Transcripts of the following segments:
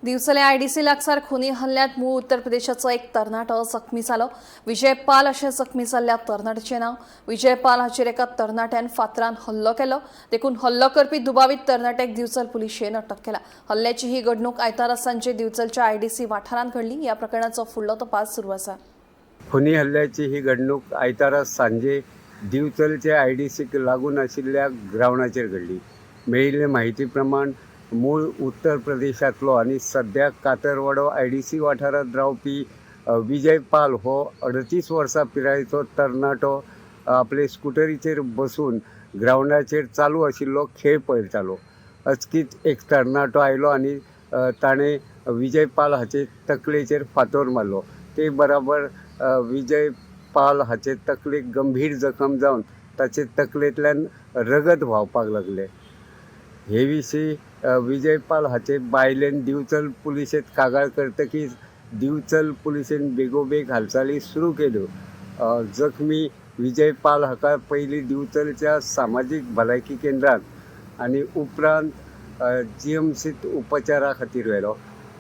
दिवचले IDC लागसार खुनी हल्ल्यांत मूळ उत्तर प्रदेशाचो एक तरणाटो जखमी जालो. विजय पाल अशें जखमी जाल्ल्या तरणाट्याचें नांव. विजय पाल हाचेर एका तरणाट्यान फातरान हल्लो केलो. देखून हल्लो करपी दुबावीत तरणाट्याक दिवचल पुलिशेन अटक केला. हल्ल्याची ही घडणूक आयतारा सांजे दिवचलच्या आयडीसी वाठारांत घडली. ह्या प्रकरणाचो फुडलो तपास सुरू आसा. खुनी हल्ल्याची ही घडणूक आयतारा सांजे दिवचलचे आयडीसीक लागून आशिल्ल्या ग्रावंडाचेर घडली. मेळिल्ले म्हायती प्रमाण मूळ उत्तर प्रदेशांतलो आनी सद्या कातरवाडो आयडीसी वाठारांत रावपी विजय पाल हो 38 वर्सां पिरायेचो तरणाटो आपले स्कुटरीचेर बसून ग्रावंडाचेर चालू आशिल्लो खेळ पळयतालो. अचकीत एक तरणाटो आयलो आनी ताणें विजय पाल हाचे तकलेचेर फातोर मारलो. ते बराबर विजय पाल हाचे तकलेक गंभीर जखम जावन ताचे तकलेंतल्यान रगत व्हांवपाक लागलें. हे विशीं विजय पाल हाचे बायलेन दिवचल पुलिशेंत कागाळ करतकीच दिवचल पुलिशेन बेगोबेग हालचाली सुरू केल्यो. जखमी विजय पाल हाका पयलीं दिवचलच्या सामाजीक भलायकी केंद्रांत आनी उपरांत जीएमसीत उपचारा खातीर व्हेलो.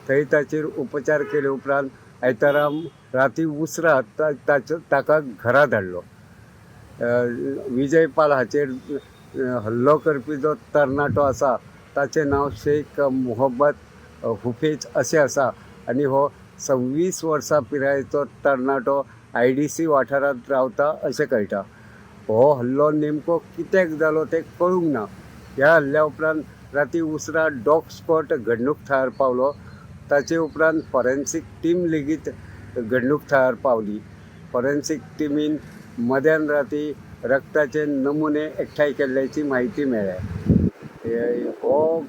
थंय ताचेर उपचार केले उपरांत आयतारा राती उसरां ताचो ताका घरा धाडलो. विजय पाल हाचेर हल्लो करपी जो तरणाटो आसा ताचें नांव शेख मोहम्मद हुफेज अशें आसा आनी हो 26 वर्सां पिरायेचो तरणाटो आयडीसी वाठारांत रावता अशें कळटा. हो हल्लो नेमको कित्याक जालो तें कळूंक ना. ह्या हल्ल्या उपरांत राती उसरां डॉग स्पॉट घडणूक थळार पावलो. ताचे उपरांत फॉरेन्सीक टीम लेगीत घडणूक थळार पावली. फॉरेन्सीक टिमीन मध्यान राती रक्ताचे नमुने एकठांय केल्ल्याची म्हायती मेळ्ळ्या. हो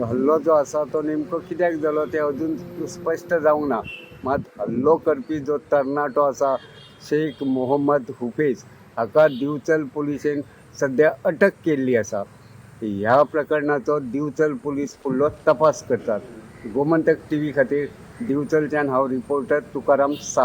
हल्लो जो आसा तो नेमको कित्याक जालो तें अजून स्पश्ट जावंक ना. मात हल्लो करपी जो तरणाटो आसा शेख मोहम्मद हुफेज हाका दिवचल पुलिशेन सद्या अटक केल्ली आसा. ह्या प्रकरणाचो दिवचल पुलीस फुडलो तपास करतात. गोमंतक टीव्ही खातीर दिवचलच्यान हांव रिपोर्टर तुकाराम सावंत.